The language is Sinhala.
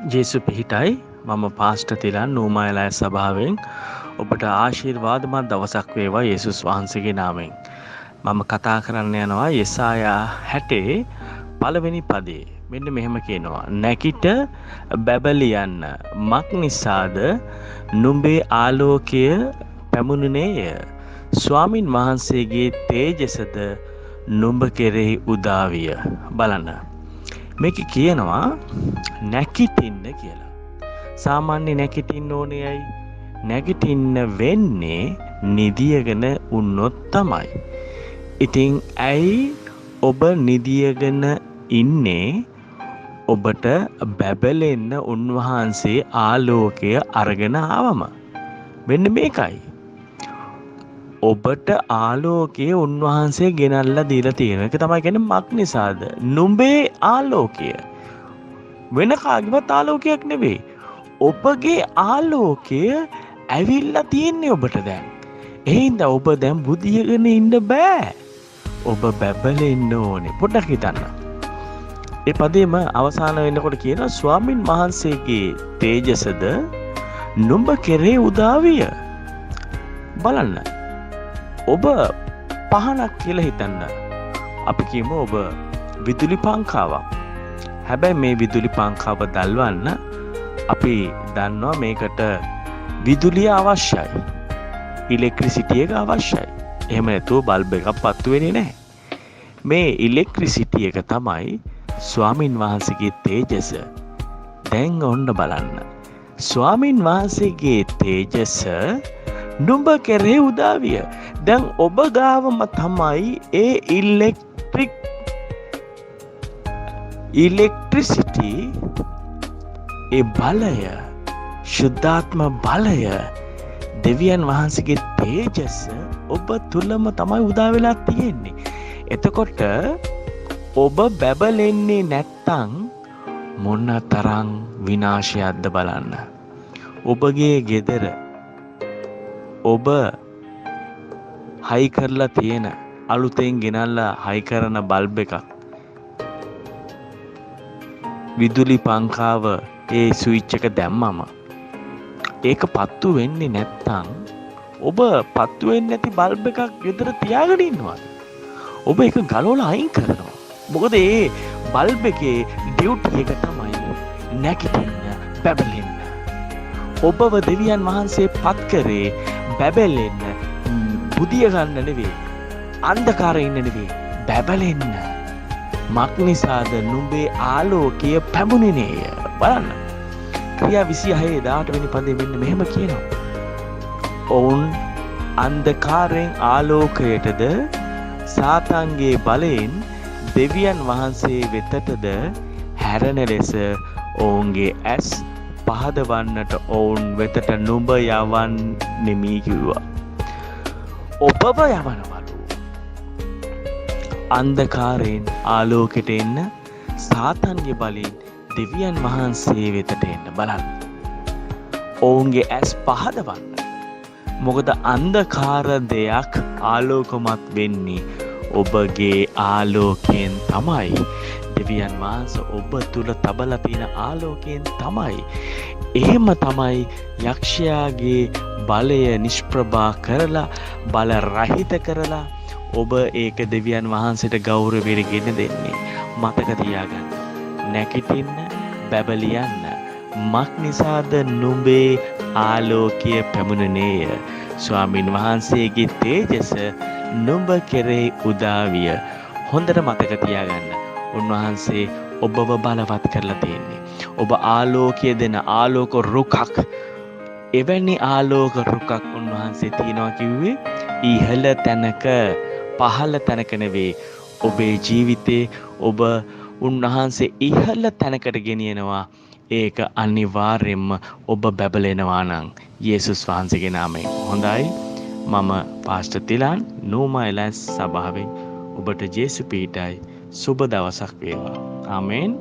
ජේසු පිහිටයි. මම පාස්ටර් තිලන් නූමායලාය සභාවෙන්. ඔබට ආශිර්වාදමත් දවසක් වේවා යේසුස් වහන්සේගේ නාමයෙන්. මම කතා කරන්න යනවා යෙසායා 60 පළවෙනි පදේ. මෙන්න මෙහෙම කියනවා. නැගිට බැබලියන්න, මක් නිසාද නුඹේ ආලෝකය පැමුණුනේය, ස්වාමින් වහන්සේගේ තේජසද නුඹ කෙරෙහි උදා විය. බලන්න. මේක කියනවා නැගිටින්න කියලා. සාමාන්‍ය නැගිටින්න ඕනේ ඇයි? නැගිටින්න වෙන්නේ නිදියගෙන උන්නොත් තමයි. ඉතින් ඇයි ඔබ නිදියගෙන ඉන්නේ? ඔබට බැබලෙන්න උන්වහන්සේ ආලෝකය අරගෙන ආවම. මෙන්න මේකයි. ඔබට ආලෝකය උන්වහන්සේ ගෙනල්ලා දීලා තියෙනවා. ඒක තමයි කියන්නේ මක් නිසාද? නුඹේ ආලෝකය. වෙන කාගේවත් ආලෝකයක් නෙවෙයි. ඔබගේ ආලෝකය ඇවිල්ලා තියෙන්නේ ඔබට දැන්. ඒ හින්දා ඔබ දැන් බුදියගෙන ඉන්න බෑ. ඔබ බැබලෙන්න ඕනේ. පොඩ්ඩක් හිතන්න. ඒ පදේම අවසාන වෙනකොට කියනවා ස්වාමින් වහන්සේගේ තේජසද නුඹ කෙරේ උදා විය. බලන්න. ඔබ පහනක් කියලා හිතන්න. අපි කියමු ඔබ විදුලි පංකාවක්. හැබැයි මේ විදුලි පංකාව දල්වන්න අපි දන්නවා මේකට විදුලිය අවශ්‍යයි. ඉලෙක්ට්‍රිසිටි එක අවශ්‍යයි. එහෙම නැතුව බල්බ් එකක් පත්තු වෙන්නේ නැහැ. මේ ඉලෙක්ට්‍රිසිටි එක තමයි ස්වාමින් වහන්සේගේ තේජස. දැන් ඔන්න බලන්න. ස්වාමින් වහන්සේගේ තේජස නුඹ කෙරේ උදා විය. දැන් ඔබ ගාවම තමයි ඒ ඉලෙක්ට්‍රිසිටි, ඒ බලය, ශුද්ධාත්ම බලය, දෙවියන් වහන්සේගේ තේජස ඔබ තුලම තමයි උදා වෙලා තියෙන්නේ. එතකොට ඔබ බැබලෙන්නේ නැත්තම් මොන තරම් විනාශයක්ද බලන්න. ඔබගේ ගෙදර ඔබ හයි කරලා තියෙන අලුතෙන් ගෙනල්ලා හයි කරන බල්බ් එකක්, විදුලි පංකාව ඒ ස්විච් එක දැම්මම ඒක පත්තු වෙන්නේ නැත්තම් ඔබ පත්තු වෙන්නේ නැති බල්බ් එකක් ගෙදර තියාගෙන ඉන්නවද? ඔබ ඒක ගලවලා අයින් කරනවා. මොකද ඒ බල්බ් එකේ ඩියුටි එක තමයි නැගිටින්න, බැබලෙන්න. ඔබව දෙවියන් වහන්සේ පත් කරේ බැබලෙන්න, බුදිය ගන්න නෙවෙයි, අන්ධකාරයේ ඉන්න නෙවෙයි, බැබලෙන්න. මක් නිසාද නුඹේ ආලෝකය පැමුණෙනේය. බලන්න. ක්‍රියා 26 18 වෙනි පදේ මෙන්න මෙහෙම කියනවා. ඔවුන් අන්ධකාරයෙන් ආලෝකයටද සාතන්ගේ බලයෙන් දෙවියන් වහන්සේ වෙතටද හැරෙන ලෙස ඔවුන්ගේ ඇස් පහදවන්නට ඔවුන් වෙතට නුඹ යවන්නෙමි කිව්වා. ඔබව යවනවලු. අන්ධකාරයෙන් ආලෝකයට එන්න, සාතන්ගේ බලයෙන් දෙවියන් වහන්සේ වෙතට එන්න. බලන්න. ඔවුන්ගේ ඇස් පහදවන්න. මොකද අන්ධකාර දෙයක් ආලෝකමත් වෙන්නේ ඔබගේ ආලෝකයෙන් තමයි. දෙවියන් වහන්සේ ඔබ තුල තබලා තියෙන ආලෝකයෙන් තමයි. එහෙම තමයි යක්ෂයාගේ බලය නිෂ්ප්‍රභා කරලා, බල රහිත කරලා ඔබ ඒක දෙවියන් වහන්සේට ගෞරවයට ගෙන දෙන්නේ. මතක තියාගන්න. නැගිටින්න, බැබලියන්න. මක් නිසාද නුඹේ ආලෝකය පැමුණුනේය. ස්වාමින් වහන්සේගේ තේජස නුඹ කෙරෙහි උදා විය. හොඳට මතක තියාගන්න. උන්වහන්සේ ඔබව බලවත් කරලා තියෙන්නේ. ඔබ ආලෝකය දෙන ආලෝක රුකක්. එවැනි ආලෝක රුකක් උන්වහන්සේ තියනවා කිව්වේ ඉහළ තැනක, පහළ තැනක නෙවෙයි. ඔබේ ජීවිතේ ඔබ උන්වහන්සේ ඉහළ තැනකට ගෙනියනවා. ඒක අනිවාර්යයෙන්ම ඔබ බැබලෙනවා නම් යේසුස් වහන්සේගේ නාමයෙන්. හොඳයි, මම පාස්ටර් තිලන් නූමා එලැස් සභාවෙන්. ඔබට ජේසු පිහිටයි. සුබ දවසක් වේවා. ආමේන්.